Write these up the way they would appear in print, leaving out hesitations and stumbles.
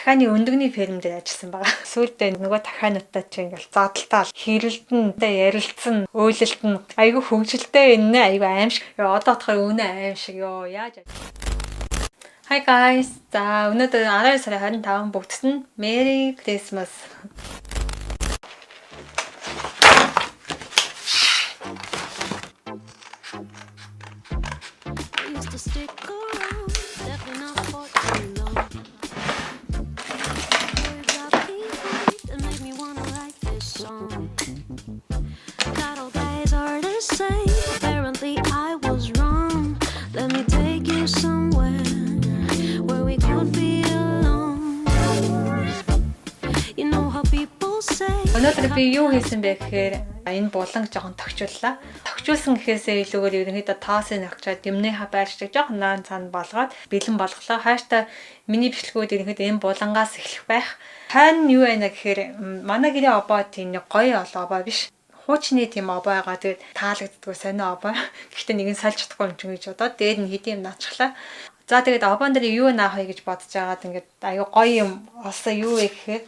Дахианы өндөгний ферм дээр ажилласан байгаа. Сүүлдээ нөгөө дахиануудтай чи ингээл зодтолтоо хэрэлдэн, ярилцсан, өөлөлтөн айгүй хөгжилтэй энэ айгүй аимшиг. Йоо одоо бодохоор үнэ аимшиг ёо яаж. Hi guys. За өнөөдөр 12 сарын 25 бүгдт нь Merry Christmas. We used to stick around, definitely not for too long. Words got me weak and make me wanna write this song. That all guys are the same. Apparently I was wrong. Let me take you somewhere where we could be alone. You know how people say. Өнөөдөр би юу хийсэн бэ гэхээр энэ буланг жоохон тохижууллаа. Тохижуулсан гэхээсээ илүүгээр ерөнхийдөө тоосыг авчаад юмныхаа байршиг жоохон наан цаана болгоод бэлэн болголоо. Хааштай миний бичлэгүүд ерөнхийдөө энэ булангаас эхлэх байх. Хойно нь юу байна гэхээр манай гэрээ обоо тийм нэг гоё обоо биш. Хуучны тийм обоо байгаа. Тэгээд таалагддаггүй сонио обоо. Гэхдээ нэг нь сольж чадахгүй юм чинь гэж бодоод дээр нь хэдийн юм наачглаа. За тэгээд обоон дээр юу наах вэ гэж бодож байгаад ингээд аюу гоё юм олсон юу вэ гэхээр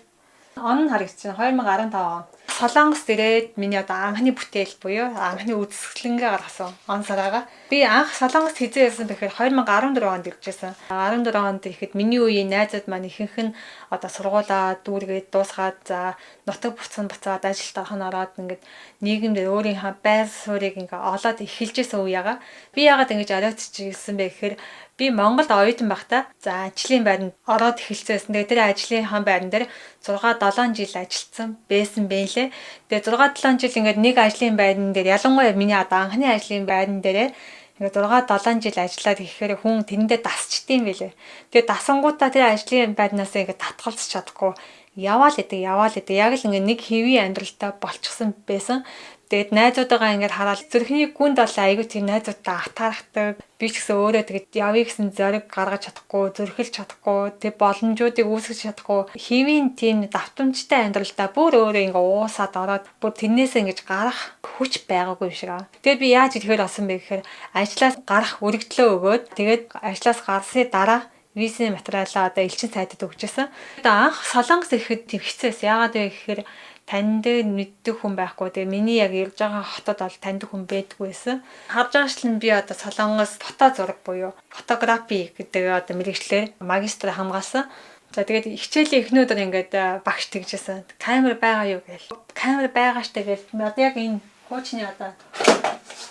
он нь харагдчихна 2015 он. Солонгос ирээд миний одоо анхны бүтээл буюу анхны үзэсгэлэнгээ гаргасан он сараагаа. Би анх Солонгост хэзээ ирсэн бэхээр 2014 онд ирж байсан. 14 онд ирэхэд миний үеийн найзууд маань ихэнх нь одоо сургуулаа дүүргээд дуусгаад за нутаг буцсан буцаад ажилд орох нь ороод ингээд нийгэмд өөрийнхөө байр суурийг ингээ олоод эхэлж исэн үе яга. Би яагаад ингэж оройтч ирсэн бэ гэхээр би Монголд оюутан байхдаа за ажлын байранд ороод эхэлсэн. Тэгээд тэр ажлынхаа байран дээр 6 7 жил ажилласан байсан бэ лээ. Тэгээд 6 7 жил ингээд нэг ажлын байран дээр ялангуяа миний одоо анхны ажлын байран дээрээ ингээд 6 7 жил ажиллаад ирэхээр хүн тэрэндээ дасчдсан байлээ. Тэгээд дасангуудаа тэр ажлын байрнаас ингээд татгалзах чадахгүй яваал идэг яваал идэг. Яг л ингээд нэг хэвийн амьдралтай болчихсон байсан. Тэгээд найзуудагаа ингээд хараад зүрхний гүнд бол айгүй тийм найзуудтай атаархдаг. Би ч гэсэн өөрөө тэгээд явъя гэсэн зориг гаргаж чадахгүй, зөрхилж чадахгүй, тэг боломжуудыг үүсгэж чадахгүй. Хэвийн тийм давтамжтай амьдралдаа бүр өөрөө ингээд уусаад ороод бүр тэрнээсээ ингэж гарах хүч байгаагүй юм шиг аа. Тэгээд би яаж ирэхээр болсон бэ гэхээр ажлаас гарах өргөдлөө өгөөд тэгээд ажлаас гарсны дараа визийн материалаа одоо элчин сайдад өгчээсэн. Одоо анх Солонгос ирэхэд тийм хэцүү байсан. Яагаад вэ гэхээр таньдаг мэддэг хүн байхгүй. Тэгээ миний яг ирж байгаа хотод бол таньдаг хүн байдгүй байсан. Харж байгаачлан би одоо Солонгос фото зураг буюу фотографи гэдэг одоо мэргэжлээр магистр хамгаалсан. За тэгээд хичээлийн эхний өдөр ингээд багш тэгжсэн. Камер байгаа юу гээл. Камер байгаа штэ гээл. Одоо яг энэ хуучны одоо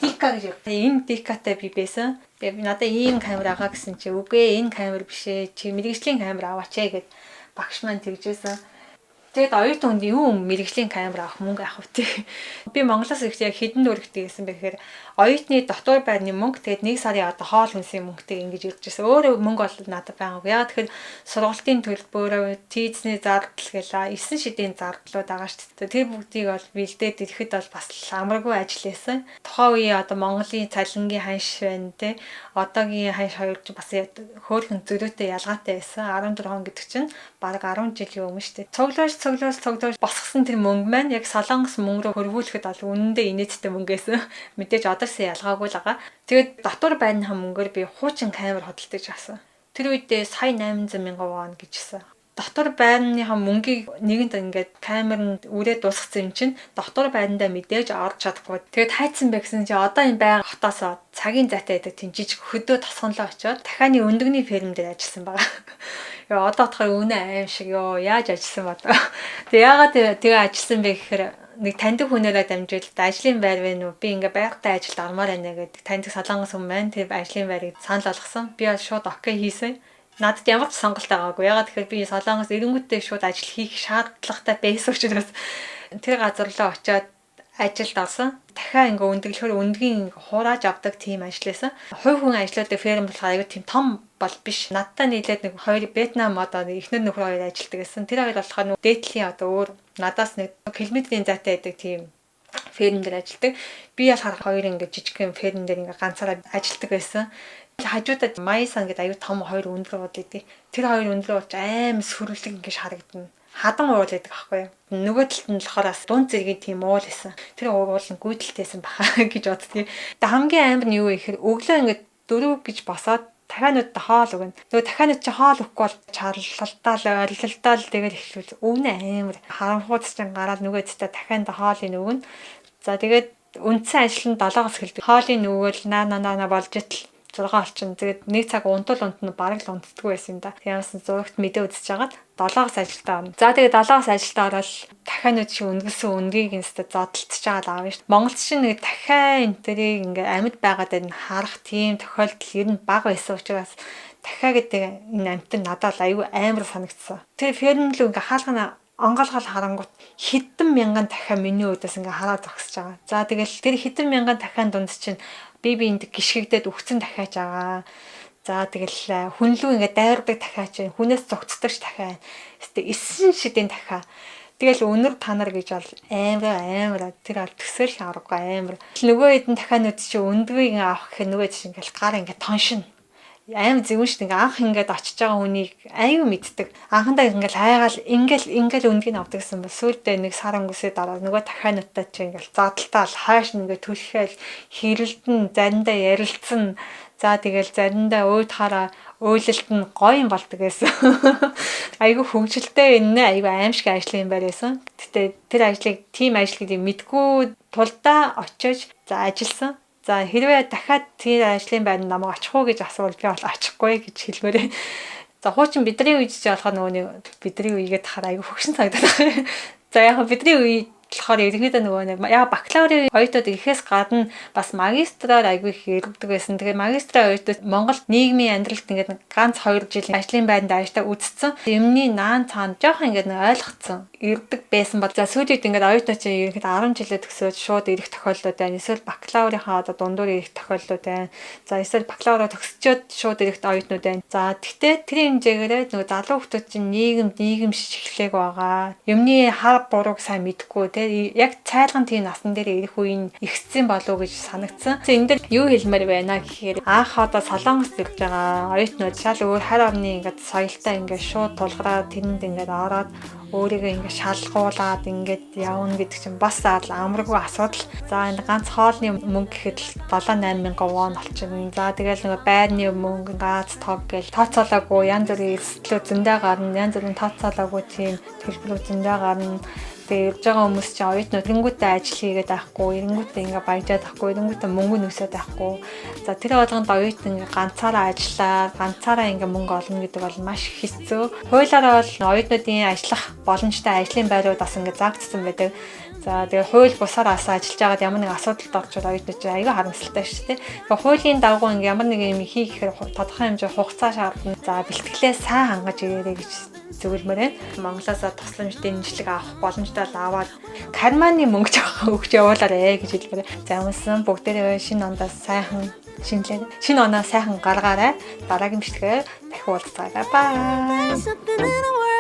Дика гэж. Энэ Дикатай би байсан. Тэгээ би надад ийм камер аваа гэсэн чи үгүй энэ камер биш ээ. Чи мэргэжлийн камер аваач ээ гэд багш маань тэгжсэн. Тэгээд оюутан хүнд юу мэргэжлийн камер авах мөнгө авах вэ? Би Монголоос ирэхдээ яг хэдэн төгрөгтэй гэсэн бэ гэхээр оюутны дотор байрны мөнгө тэгээд нэг сарын одоо хоол хүнсийн мөнгөтэй ингэж ирж байсан. Өөрөө мөнгө бол надад байгаагүй. Яг тэгэхээр сургалтын төлбөр, тийзний зардал гэлээ 9 шидийн зардлууд байгаа шүү дээ. Тэр бүгдийг бол бэлдээд ирэхэд бол бас амаргүй ажил байсан. Тухайн үеийн одоо Монголын цалингийн ханш байна те. Одоогийн ханш хоёр ч бас хөөрхөн зөрүүтэй ялгаатай байсан. 14 он гэдэг чинь бараг 10 жилийн өмнө шүү дээ. Цуглуулж босгосон тэр мөнгө маань яг Солонгос мөнгө рүү хөрвүүлэхэд бол үнэндээ инээдтэй мөнгө байсан. Мэдээж одоо ч ялгаагүй л байгаа. Тэгээд дотор байрныхаа мөнгөөр би хуучин камер худалдаж авсан. Тэр үедээ сая 800 мянган вон гэжсэн. Дотор байрныхаа мөнгийг нэгэнт ингээд камер нь үрээ дуусгасан юм чинь дотор байрандаа мэдээж орж чадахгүй. Тэгээд хайцсан бэ гэсэн чи одоо энэ байга хотоосоо цагийн зайтай байдаг тийм жижиг хөдөө тосгонлоо очиод дахианы өндөгний ферм дээр ажилласан байгаа. Йоо одоо бодохоор үнэ аим шиг ёо яаж ажилласан бодоо. Тэгээ яагаад тэгээ ажилласан бэ гэхээр нэг таньдаг хүнээрээ дамжуулаад ажлын байр байна уу? Би ингээ байгатай ажилд ормоор байна гэдэг таньдаг Солонгос хүн маань тэр ажлын байрыг санал болгосон. Би бол шууд окей хийсэн. Надад ямар ч сонголт байгаагүй. Яагаад тэгэхээр би Солонгос эренгүүтээ шууд ажил хийх шаардлагатай байсан учраас тэр газар руу очиод ажилд орсон. Дахиад ингээ өндөглөхөөр өндгийн хурааж авдаг тийм ажил байсан. Хувь хүн ажилладаг ферм болохоор аюу тийм том бол биш. Надтай нийлээд нэг хоёр Вьетнам одоо эхнэр нөхөр хоёр ажилладаг гэсэн. Тэр хоёр болохоор нэг дээдлийн одоо өөр надаас нэг километрийн зайтай байдаг тийм ферм дээр ажилладаг. Би болохоор хоёр ингээ жижигхэн ферм дээр ингээ ганцаараа ажилладаг байсан. Хажуудад Майсан гэдэг аюу том хоёр өндөр уул идэг. Тэр хоёр өндөр уул аим сүрлэг ингээ харагдана. Хадан уул гэдэг аахгүй юу. Нөгөө талд нь болохоор бас дунд зэргийн тийм уул байсан. Тэр уул нь гүйдэлтэйсэн баха гэж боддгийг. Тэгээ хамгийн амар нь юу вэ гэхээр өглөө ингээд 4 гэж босоод Дахиануудад хоол өгнө. Нөгөө дахианууд чи хоол өгөхгүй бол чарлалдаал, орилолдоол, тэгэл эхлүүл өвнө амар харанхууд чинь гараад нөгөө зэтэ дахианд хоолыг өгнө. За, тэгээд үндсэн ажил нь 7-оос эхэлдэг. Хоолыг өгөөл наа наа наа болж итл 6 олчин. Тэгээд нэг цаг унтвал унтна, бараг л унтдаггүй байсан юм да. Ямарсан зурагт мэдээ үзэж хагаад 7-оос ажилдаа орно. За, тэгээд 7-оос ажилдаа ороод дахианууд шиг өнгөлсөн өнгийг инстэ зодтолцож байгаа л аав шүү. Монголд чинь нэг дахиа энэ тэрийг ингээ амьд байгаад энэ харах тийм тохиолдол ер нь бага байсан учраас дахиа гэдэг энэ амьтан надад л аюу амар санагдсан. Тэр ферм лүү ингээ хаалгана онгоолгол харангуут хэдэн мянган дахиа миний өөдөөс ингээ хараад зогсож байгаа. За, тэгэл тэр хэдэн мянган дахиан дунд чинь би биэнд гიშгэгдээд үхсэн дахиач байгаа. За, тэгэл хүнлүү ингээ дайрдаг дахиач, хүнээс зугтдаг дахиа. Гэтэ эсэн шидийн дахиа. Тэгэл өнөр та нар гэж бол амар амар тэр бол төсөөлөх аргагүй амар. Нөгөө хэдэн дахианууд чи өндгийг авах гэхээр нөгөө чинь ингээл гар ингээ тоншино, аим зөвөн шүү дээ. Ингээ анх ингээд очиж байгаа хүнийг аюу мэддэг. Анхандаа ингээл хайгаал ингээл ингээл өндгийг авдаг гэсэн бол сүүлдээ нэг сар өнгөсөө дараа нөгөө дахиануудтай чи ингээл задлтаал хойш ингээ түлхээл хэрэлдэн, заримдаа ярилцсан. За, тэгэл заримдаа өөдхаараа өөлөлт нь гоё юм болдог гэсэн. Айгүй хөгжилтэй, энэ айгүй аимшиг ажил юм байр байсан. Гэтэ тэр ажлыг тийм ажил гэдгийг мэдгүй тулдаа очиж за ажилласан. За, хэрвээ дахиад тэр ажлын байранд намайг очих уу гэж асуувал би бол очихгүй гэж хэлмээр. За, хуучин бидний үед ч болохоор нөгөө нэг бидний үеигээ тахаар айгүй хөгшин санагдаад байна. За, яг бидний үе болохоор ерөнхийдөө нөгөө нэг яг бакалаврын оюутнууд ихэс гадна бас магистраар айгүй их ирдэг байсан. Тэгэхээр магистрын оюутнууд Монголд нийгмийн амьдралд ингээд ганц 2 жил ажлын байранд ажиллаа үзсэн. Юмны наан цаана жоохон ингээд нэг ойлгоцсон ирдэг байсан бол за сүүлийн үед ингээд оюутнууд чинь ерөнхийдөө 10 жилээ төгсөөд шууд ирэх тохиолдлууд байна. Эсвэл бакалаврынхаа одоо дундуур ирэх тохиолдлууд байна. За, эсвэл бакалавраа төгсчөөд шууд ирэх оюутнууд байна. За, тэгтээ тэр хэмжээгээрээ нөгөө залуу хүмүүс чинь нийгэмд нийгэмшиж эхлээг байгаа. Юмны хар бурууг сайн мэдэхгүй те, яг цайлган тийм насан дээр ирэх үе нь ихссэн болов уу гэж санагдсан. Энэ дээр юу хэлмээр байна гэхээр анх одоо Солонгост ирж байгаа оюутнууд шал өөр хар орны ингээд соёлтой ингээд шууд тулгараад, тэрэнд ингээд ороод өөрийгөө ингээд шалгуулад ингээд явна гэдэг чинь бас амаргүй асуудал. За, энэ ганц хоолны мөнгө гэхэд л 7 8 мянган вон болчихно. За, тэгэл нөгөө байрны мөнгө, газ, тог гэл тооцоолоогүй янз бүрийн эрсдлүүд зөндөө гарна. Янз бүрийн тооцоолоогүй тийм төлбөрүүд зөндөө гарна. Тэгээ ирж байгаа хүмүүс чинь оюутнууд, эрэнгүүтээ ажил хийгээд байхгүй, эрэнгүүтээ ингээ баяжаад байхгүй, эрэнгүүтээ мөнгө нөсөөд байхгүй. За, тэр болгонд оюутан ингээ ганцаараа ажиллаа, ганцаараа ингээ мөнгө олно гэдэг бол маш хэцүү. Хуулиараа бол оюутнуудын ажиллах боломжтой ажлын байрууд бас ингээ заагдсан байдаг. За, тэгээ хууль бусаар ас ажиллаж байгаад ямар нэг асуудалд орчвол оюутнууд чинь аягүй харамсалтай шүү дээ. Тэгээ хуулийн дагуу ингээ ямар нэг юм хийх гэхээр тодорхой хэмжээ хугацаа шаардна. За, бэлтгэлээ сайн хангаж ирээрэй гэж зөвлөмөр байна. Монголоос тусламж дэмжлэг авах боломжтой л аваад карманы мөнгө жоохон өгч явуулаарэ гэж хэлмээр. За, юмсан бүгдээрээ шинэ ондоо сайхан шинэлээ. Шинэ оноо сайхан гаргаарай. Дараагийн бичлэгээр дахин уулзцаая. Bye.